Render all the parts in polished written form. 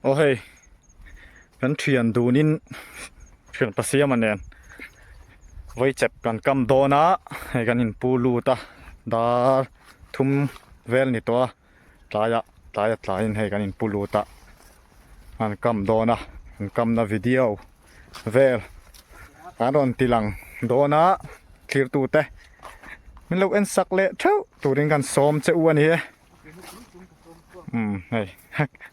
Aw hei kan thian dunin thian pasiama nen vawichep kan kam dawn a hei kan inpu lut a dar thum vel ni tawh a tlaiah tlai a tlaiin hei kan inpu lut a an kam dawn a an kamna video vel an rawn ti lang dawn a thlirtute min lo en sak leh theuh turin kan sawm che u a ni e. Umm hei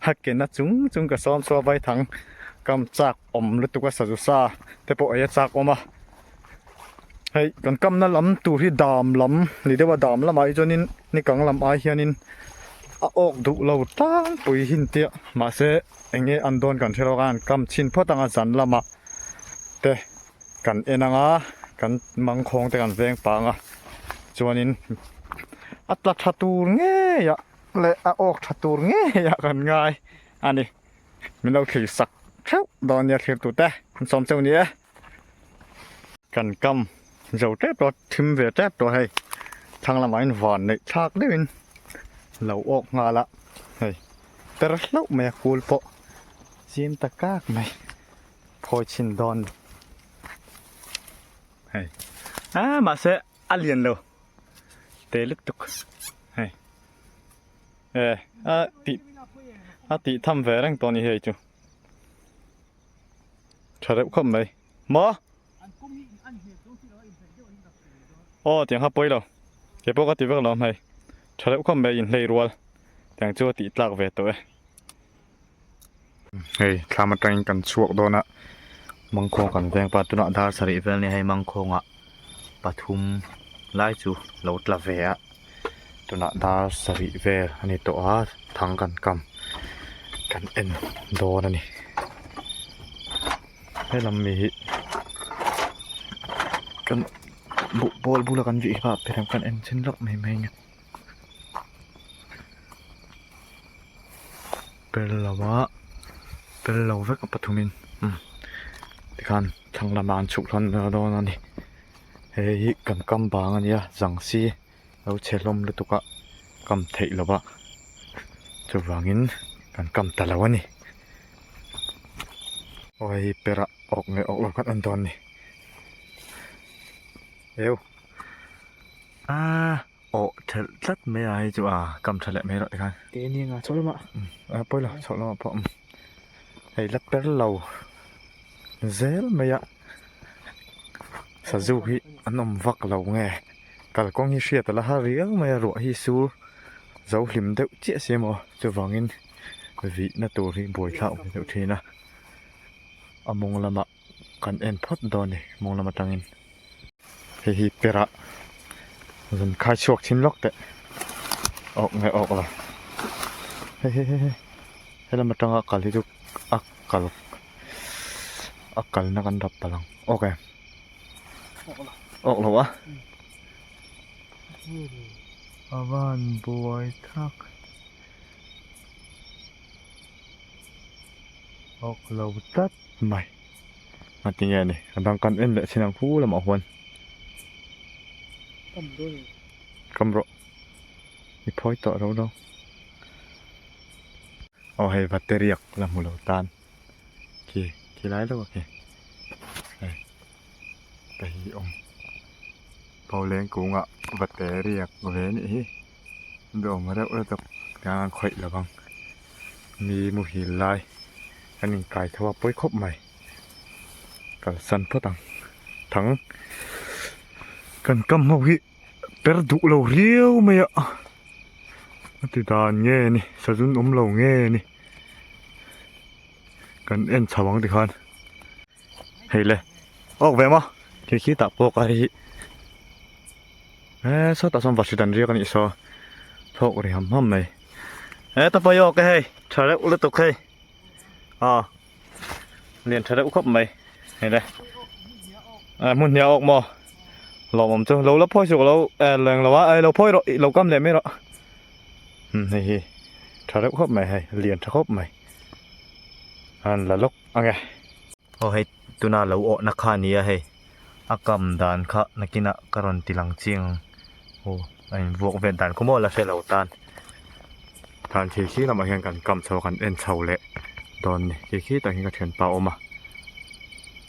a ke na chung chung ka sawm chu a vaithang kam chak awm lutuk a sazu sa te pawh ei a chak awm a hei kan kamna lam tur hi dam lam ni deuh a dam lamah hi chuanin ni kang lam ai hianin a awk duh lo tlangpui hi an tia mahse eng nge an dawn kan hre lo a an kam chhin phawt ang a zan lamah te kan en ang a kan mangkhawng te kan veng pang a chuanin a tla tha tur ngei ah leh a awk tha tur ngei ah kan ngai a ni min lo thlir sak theuh dawn nia thlir tute an sawm cheu ni e kan kam zo tep tawh thim ve tep tawh hei thlang lamah in van neih thlak deuhin lo awk nghal a hei per hlauh mai a kul pawh chim ta kak mai. Phawi chhin dawn ni. Hei. Ah, mahse a lian lo. Te lutuk. Hei. E, a ti a ti tham ve reng tawh ni hei chu. Tha reuh khawp mai. Maw? Aw, tiang kha pawi lo. Kei pawh ka ti vek lo hei. Tha reuh khawp mai inhlei rual. Tiang chu a tih tlak ve tawh e. Hei thlam atangin kan chhuak dawn a mangkhawng kan veng pa tunah dar sarih vel nia hei mangkhawngah pathum lai chu lo tla ve a tunah dar sarih vel a ni tawh a thang kan kam kan en dawn a ni helam mi hi kan buhpawl bula kan vih kha kan en chin lawk mai mai a ni. Per lo a per lo vek a pathumin umm tikhan thlang lamah an chhuk hlawn dawn dawn a ni hei hi kan kam bang a nia zang si lo chhe hlawm lutuk a kam theih loh a chuvangin kan kam ta lo a ni aw hei hi per ah awk nge awk lo khan en dawn a ni eu. Aaa awh thelh tlat mai a hei chu a kam tha leh mai rawh tikhan. Te nia nga chho lamah. A pawi lo chho lamah pawh hei la per lo zel mai a sazu hi an awm vak lo nge kalkawng hi hriat a la har riau mai a ruah hi sur zo hlim deuh chiah si emaw chuvangin vihna tur hi buaithlak awm deuh thin a a mawng lamah. Kan en phawt dawn ni mawng lam atangin hei hi perah rawn khai chhuak thin lawk teh awk nge awk lo hei hei hei helam atanga kal hi chu a kal a kalna kan rap palh ang awk em awk lo a a van buai thak awk lo tlat. Mai a ti nge ni a dang kan en leh chin ang hu lamah huan kam rawh i phawi tawh lo lo aw hei bateriak la hmu lo tan khi khi lai deuh a khi hei te hi awm pholeng kungah bateriak ve anih hi be awm reuh lutuk tiang an khawih lo vang mi muhil lai. Kan inkai tho a pawi khawp mai. Kalsan phawt ang. Thang kan kam ho hi per duh lo riau mai a. A ti dan nge ni sazun awm lo nge ni. Kan en chho ang tikhan. Hei le awk ve maw khi khi tah pawh ka hei hi. He sawtah sawn vahrit an riak a nih saw thawk ri ham ham mai. He ta pawh hi awk e hei tha reuh lutuk hei. A lian tha deuh khawp mai hei le a hmun hniah awk maw lawmawm chu lo la phawi suk lo eh leng lo a eh lo phawi rawh lo kam leh mai rawh umm hei hi tha deuh khawp mai hei lian tha khawp mai an la lawk ang e. Aw hei tuna lo awhna kha a ni a hei a kam dan kha nakinah ka rawn ti lang chiang ang aw a invuak vel dan khaw maw la hre lo tan. Thlan thil khi lamah hian kan kam chho a kan en chho leh. dawn a ni khi khitah khian ka thianpa a awm a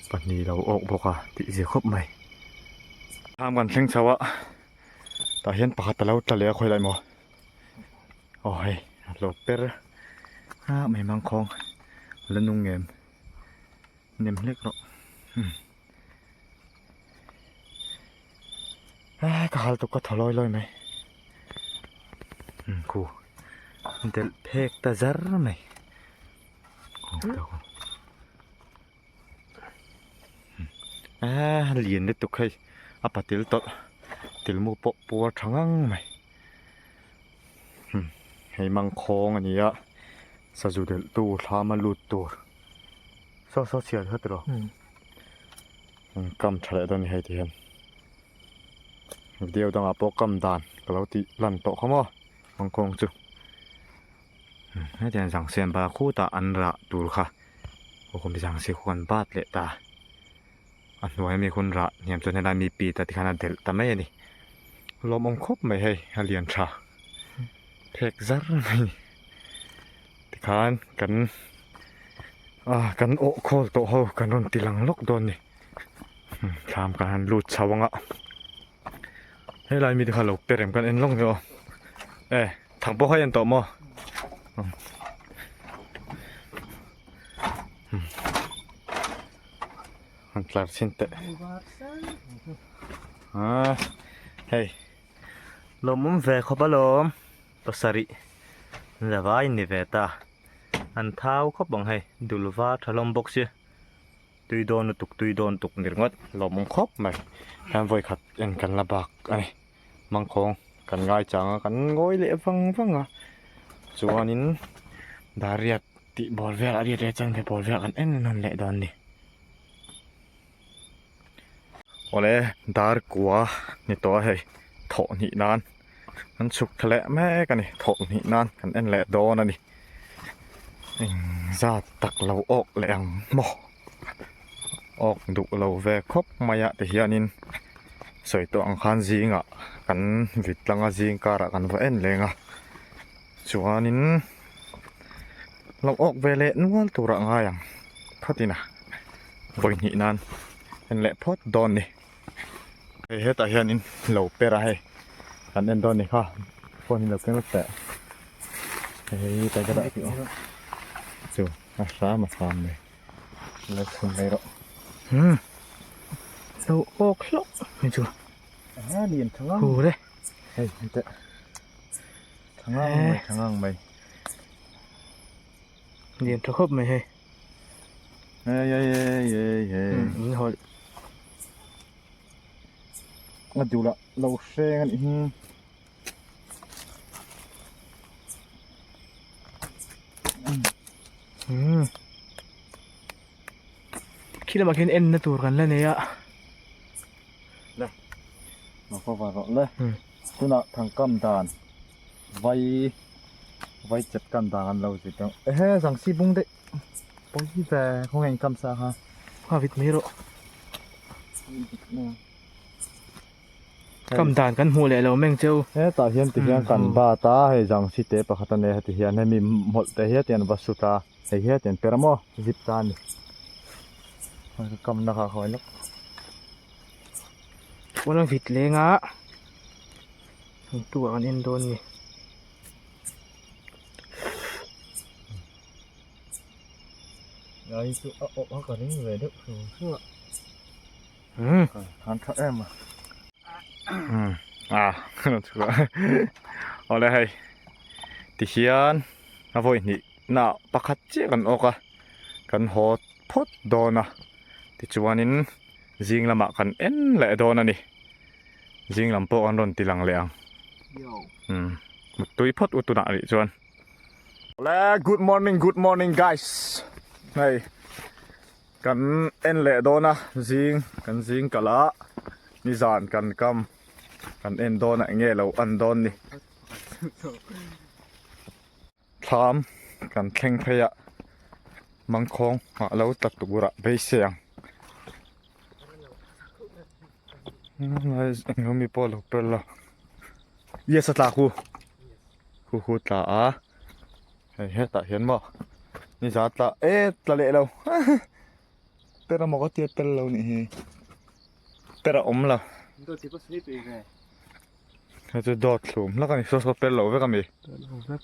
pahnih lo awk bawk a tih zia khawp mai. Thlam kan thleng chho a tah hian pakhat a lo tla leh a khawi lai maw aw hei a lo per a mai mangkhawng a la nung em nem hlek rawh umm ka hal tuk ka thaw lawi lawi mai umm khu delh phek ta zar mai. Eee lian lutuk hei a patil tawlh tilmu pawh puar tha ngang mai hmm hei mangkhawng a ni a sazu delh tu thlam a lut tur saw saw chhiar kha tiraw an kam tha leh dawn a ni hei ti hian video dangah pawh kam dan ka lo tih lan tawh kha maw mangkhawng chu. Hetiang zang siam bak khutah an rah tur kha aw zang si khuan bat leh ta a hnuai ami hun rah hniam chuan helai mi pit a tikhan a delh ta mai a ni lawmawm khawp mai hei a lian tha phek zar mai a ni tikhan kan ah kan awh khawl tawh ho kan rawn ti lang lawk dawn a ni thlam kan han lut chho ang a helai mi te kha lo per em kan en lawk ni aw e. Thang pawh kha a en tawh maw? An tlar chhin teh. Ah, hei. Lawmawm ve khawp alawm. Pasarih zavai ni ve ta. An thau khawp ang hei. Dul var tha hlawm bawk sia. Tui dawn lutuk tui dawn tuk ni ringawt. Lawmawm khawp mai. Hian vawikhat en kan la bak a ni. Mangkhawng kan ngai chang a kan ngawi leh vang vang a chuanin dariat tih bawr vel a riat leh chuan he bawr vel kan en nawn leh dawn a ni. Awle dar kua ni tawh a hei thawh hnih nan an chhuk thla leh mek a ni thawh hnih nan kan en leh dawn a ni eng zat tak lo awk leh ang maw. Awk duh lo ve khawp mai a ti hianin sawi tawh ang khan zingah kan vit tlang a zing karah kan va en leng a chuanin lo awk ve leh nual turah ngai ang phawt in a vawi hnih nan en leh phawt dawn ni hei hetah hianin lo per a hei kan en dawn ni kha phone hi lo keng vek teh hei tlai ka dah tih aw chu a hram a hram mai. La chhun mai rawh. Hmm. Lo awk hlauh mai chu. A lian tha ngang. Hu le. Hei hei Tha ngang mai tha ngang mai. Lian tha khawp mai hei. Ei ei ei ei ei. In hawlh. A duh lah lo hreng a nih hi. Khi lamah khian en na tur kan la nei a. Le. Lo cover rawh le. Tunah thangkam dan vai vai chet kan dan an lo zir deuh. Ehe zang si bung daih. Pawi ve khawnge in kam sa kha. Kha vit mai rawh. Kam dan kan hmuh leh lo meng cheu. Hetah hian ti hian kan bat a, hei zang si te pakhat a nei a heti hian hemi hmawlh te hian tian va sut a, hei hian tian per a maw zip ta a ni. Ka kamna kha a khawi lawk. Pawn a vit leng a, engtu ah kan en dawn ni. Lai chu a awh a ka ring ve deuh hru hru a. Han tha em a. Ah, awle hei. Ti hian a vawi hnih na pakhat chiah kan awk a. Kan haw phawt dawn a. Tichuanin zing lamah kan en leh dawn a ni. Zing lam pawh kan rawn ti lang leh ang. Umm muttui phawt u tunah rih chuan. Awle good morning good morning guys. Hei. Kan en leh dawn a, zing kan zing kalh a, nizan kan kam kan en dawn a enge lo an dawn ni. Thlam kan thleng phei a, mangkhawng ah lo tla tur ah beisei ang. Eng mi pawh lo per lo. Yes a tla khu, khu khu tla a, hei hetah hian maw. Ni za tla e tla leh lo per a maw ka tia tel lo nih hi per a awm lo hei chu dawt thlum hlak a ni saw saw per lo vek a mi per lo vek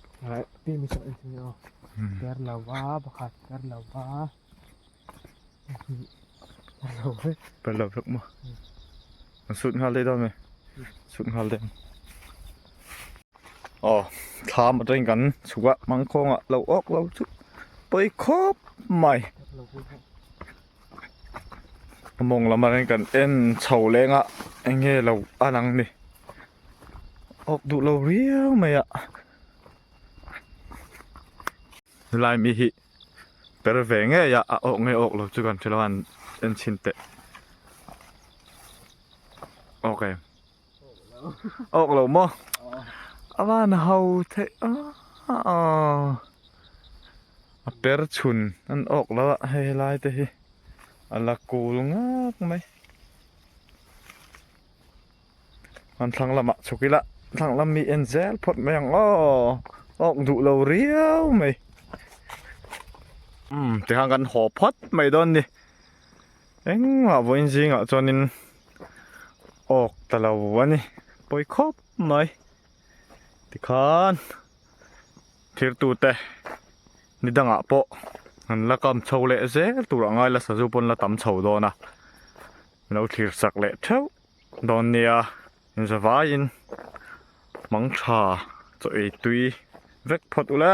per lo va pakhat per lo va per lo vek per lo vek maw an sut nghal daih dawn mai sut nghal daih ang. Aw thlam atangin kan chhuk a mangkhawngah lo awk lo chu pawi khawp mai a mawng lam atangin kan en chho leng a eng nge lo a lang ni awk duh lo riau mai a helai mi hi per ve ngei a a awk nge awk lo chu kan hre lo a an en chhin teh awk em. Awk lo maw? A van ho theih a a per chhun an awk lo a hei helai te hi a la kul ngak mai an thlang lamah chhuk ila thlang lam mi en zel phawt mai ang aw awk duh lo riau mai umm tikhan kan haw phawt mai dawn ni. Engmah vawiin zingah chuanin awk ta lo a ni pawi khawp mai tikhan thirtute ni dangah pawh an la kam chho leh zel tur a ngai la sazu pawn la tam chho dawn a lo thlir sak leh theuh dawn nia inzavaiin mangtha chaw ei tui vek phawt ule.